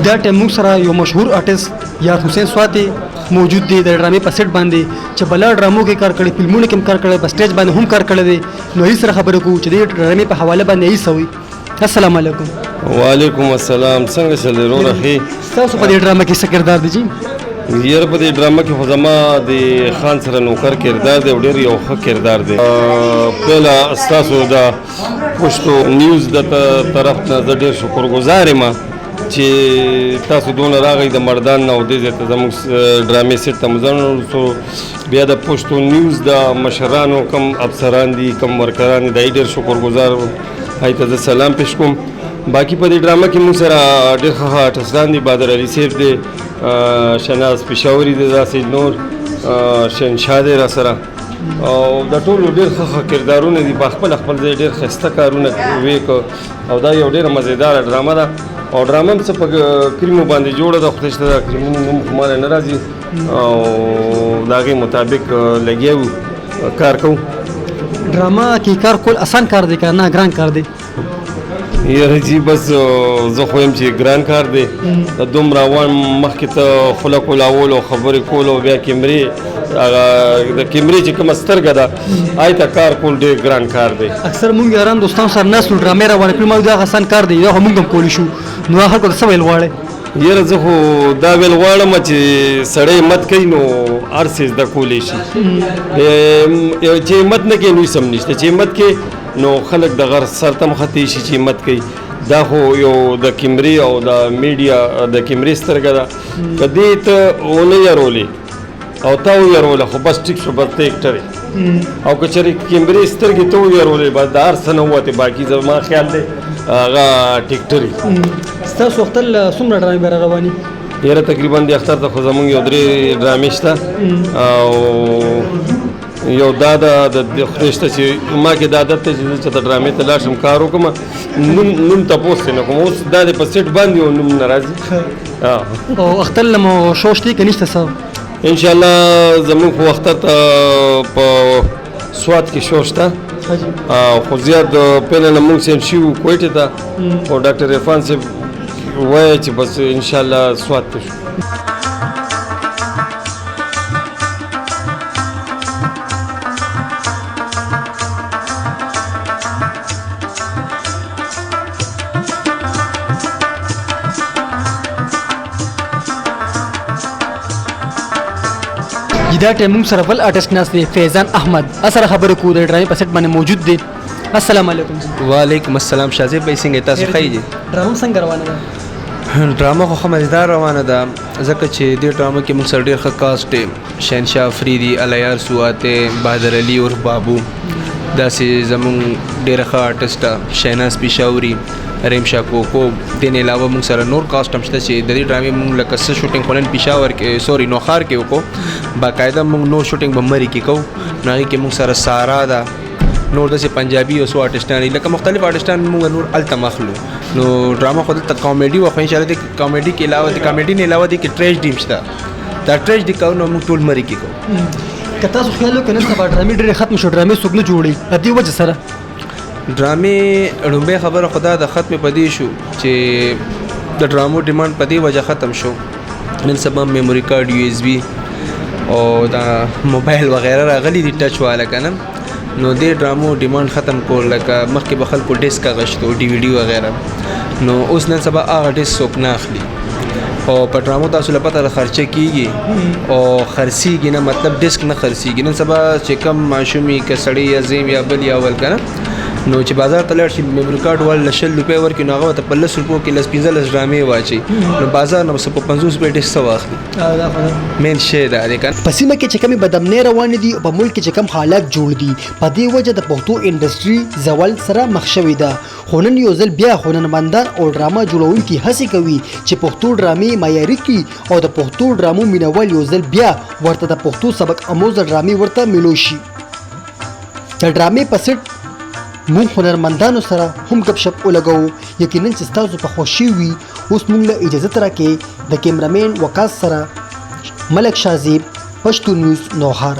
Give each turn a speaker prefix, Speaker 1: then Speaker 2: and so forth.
Speaker 1: دا ټیم موږ سره یو مشهور آرټیست یار حسین سواتی موجود دی د ډرامې په سیټ باندې، چې بلا ډرامو کې کار کړی، فلمونو کې هم کار کړی، په سټیج باندې هم کار کړی دی. نو یې سره خبرې کوو چې د ډرامې په حواله باندې یې څه وایي. السلام علیکم.
Speaker 2: وعلیکم السلام، څنګه چلې وروره؟ ښې؟
Speaker 1: تاسو په دې ډرامه کې څه کردار دی جی؟
Speaker 2: یاره، په دې ډرامه کې خو زما د خان سره نوکر کردار دی او ډېر یو ښه کردار دی. پهله ستاسو د پښتو نیوز د طرف نه زه ډېر شکرګزار یم چې تاسو دونه راغی د مردان نه او دې ځای ته زموږ ډرامې سیټ ته مو ځان ورسو. بیا د پښتو نیوز د مشرانو، کم افسران دي، کم ورکران دي، د ډېر شکرګزار، هغوی ته زه سلام پیش کوم. باقي په دې ډرامه کې موږ سره ډېر ښه ښه آرټسټان دي. بادر علي صاحب دی، شناز پېښوري دی، داسې نور شهنشاه دی را سره، او د ټولو ډېر ښه ښه کردارونه دي. په خپل خپل ځای ډېر ښایسته کارونه وې او دا یو ډېره مزیداره ډرامه ده او ډرامه هم څه په کریمو باندې جوړه ده. خدای شته د کریمونو نوم خو ماله نه راځي او د هغې مطابق لګیا وو، کار کوو.
Speaker 1: ډرامه کې کار کول اسان کار دی که نه ګران کار دی؟
Speaker 2: یاره جی، بس زه خو یم چې ګران کار دی. د دومره عوام مخکې ته خوله کولاولو او خبرې کولو او بیا کیمرې، هغه د کیمرې چې کومه سترګه ده، آی ته کار کول ډېر ګران کار دی.
Speaker 1: اکثر مونږ یاران دوستان سره ناست یو، ډرامې روانې کړي، ما دا اسان کار دی، دا خو مونږ هم کولی شو. نو خلکو ته څه ویل غواړئ؟
Speaker 2: یاره، زه خو دا ویل غواړم چې سړی همت کوي نو هر څه زده کولی شي. چې همت نه کوي نو هېڅ هم نشته. چې همت کوي نو خلک د غر سر ته هم ختی شي چې همت کوي. دا خو یو د کیمرې او د میډیا د کیمرې سترګه ده، که دې ته ونه یارولې او تا ویروله خو بس ټیک شو، بس ته اکټر یې. او که چېرې کیمرې سترګې ته ویرولې، بس د هر څه نه ووتې، باقي زما خیال دی هغه ټیکټر یې.
Speaker 1: ستاسو اختر له څومره ډرامې به را روانې؟
Speaker 2: یاره، تقریبا د اختر ته خو زمونږ یو درې ډرامې شته او یو دا ده د خدای شته چې ما کې دا عادت دی چې زه چې د ډرامې ته لاړ شم کار وکړم، نوم تپوس ترې نه کوم. اوس دا دی په سیټ باندې او نوم نه راځي.
Speaker 1: او اختر له مو شو شته که نشته څه؟
Speaker 2: انشاءالله زمونږ خو اختر ته په سوات کې شو شته، خو زیات پهله نه مونږ سین شوي وو کویټې ته، خو ډاکټر عرفان صاحب وایي چې بس انشاءالله سوات ته شو.
Speaker 1: دا ټیم موږ سره بل آرټیست ناست دی، فیضان احمد، سره خبرې کوو، د ډرامې په سیټ باندې موجود دی. السلام علیکم.
Speaker 3: وعلیکم السلام شازیب بھائی، څنګه تاسو؟ ښه یې؟
Speaker 1: ډرامه څنګه روانه ده؟
Speaker 3: ډرامه خو ښه مزیدار روانه ده، ځکه چې دې ډرامه کې موږ سره ډېر ښه کاسټ دی. شهنشاه افریدي، الیار سواته، بهادر علي عرف بابو، داسې زمونږ ډېره ښه آرټسټ ده شهناز پېښوري، رحیم شاه کوکو. دې نه علاوه موږ سره نور کاسټ هم شته چې د دې ډرامې موږ لکه څه شوټینګ خو نن پېښور کې، سوري، نوښار کې وکړو، باقاعده موږ نور شوټینګ به مري کې کوو. نو هغې کې موږ سره سارا ده، نور داسې پنجابي او څو آرټسټان دي، لکه مختلف آرټسټان موږ نور هلته مخلو. نو ډرامه خو دلته کامیډي وه، خو انشاءالله د کامیډي کې علاوه، د کامیډي نه علاوه دې کې ټریجډي هم شته. دا ټریجډي کارونه موږ ټول مري کې کوو.
Speaker 1: که تاسو خیال وکړئ، نن سبا ډرامې ډېرې ختمې شو، ډرامې څوک نه جوړوي، د دې وجه سره؟
Speaker 3: ډرامې ړومبۍ خبره خو دا د ختمې په دې شو چې د ډرامو ډیمانډ په دې وجه ختم شو، نن سبا میموري کارډ، یو اس بي او دا موبایل وغیرہ راغلي دي، ټچ والا که نه. نو دې ډرامو ډیمانډ ختم کول. لکه مخکې به خلکو ډیسک اغشتو، ډي وي ډي وغیرہ، نو اوس نن سبا هغه ډیسک څوک نه اخلي. او په ډرامو تاسو له پته ده خرچه کیږي او خرڅیږي نه، مطلب ډیسک نه خرڅیږي. نن سبا چې کم ماشومي که سړی یا زیم یا بل یا ول که نه، نو چې بازار ته لاړ شي، میموري کارت وال له 20 روپۍ ورکړي، نو هغه ورته په 10 روپو کې 10 15 ډرامې واچي. نو بازار نه به په 50 روپۍ ډیسک څه واخلي؟ مین شی دا دی که
Speaker 1: په سیمه کې چې کومې بدامنۍ روانې دي او په ملک کې چې کوم حالات جوړ دي، په دې وجه د پښتو انډسټري زوال سره مخ شوې ده. خو نن یو ځل بیا هنرمندان او ډرامه جوړونکي هڅې کوي چې پښتو ډرامې معیاري کړي او د پښتو ډرامو مینوال یو ځل بیا ورته د پښتو سبک اموزه ډرامې ورته ملو شي. د ډرامې په سیټ موږ هنرمندانو سره هم ګپ شپ ولګوو، یقینا چې ستاسو په خوښي وي. اوس موږ له اجازه راکړئ. د کیمرامین وقاص سره ملک شازیب، پښتو نیوز، نوښار.